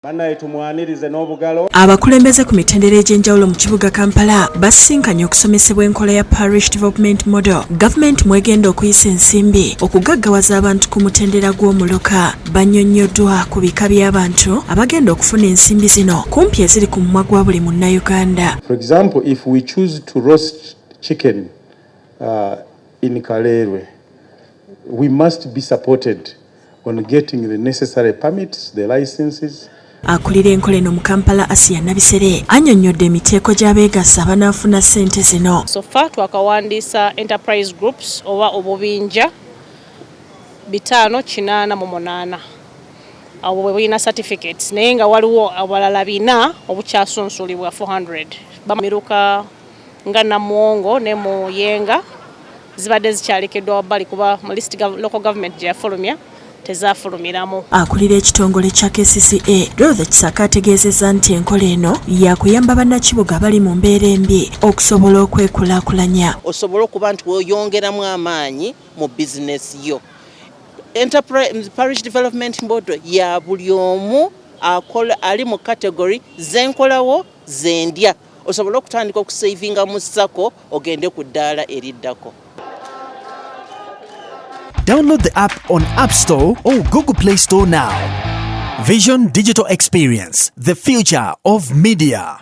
Bannaye, tumwanirize n'obugalo. Abakulembeze ku mitendera egy'enjawulo mu kibuga Kampala basisinkanye okusomesebwa enkola ya Parish Development Model, gavumenti mwegenda okuyisa ensimbi okugaggawaza abantu ku mutendera gw'omuluka. Bannyonnyoddwa ku bika by'abantu abagenda okufuna ensimbi zino kumpi eziri ku mumwa gwa buli Munnayuganda. For example, if we choose to roast chicken in Kalerwe, we must be supported on getting the necessary permits, the licenses. Akulira enkola eno mu Kampala, Asiya Nabisere, annyonnyodde emiteeko gy'abeegasa abanaafuna ssente zino. So far twakawandiisa enterprise groups oba obubinja 588. Abo bwe bulina certificates, naye nga waliwo abalala 400 obukyasunsulibwa, 400 bamiruka nga Namuwongo ne Muyenga zibadde zikyalekeddwa wabbali kuba mu list local government gye yafulumya tezafulumiramu. Akulira ekitongole kya KCCA, Dorothy Kisaka, ategeezezza nti enkola eno yakuyamba bannakibuga abali mu mbeera embi okusobola okwekulaakulanya. Osobole okuba nti weeyongeramu amaanyi mu bizinesi yo. Enterprise Parish Development Model ya buli omu akola ali mu category zenkolawo zendya, osobole okutandika okusavinga mu SACCO ogende ku ddaala eriddako. Download the app on App Store or Google Play Store now. Vision Digital Experience, the future of media.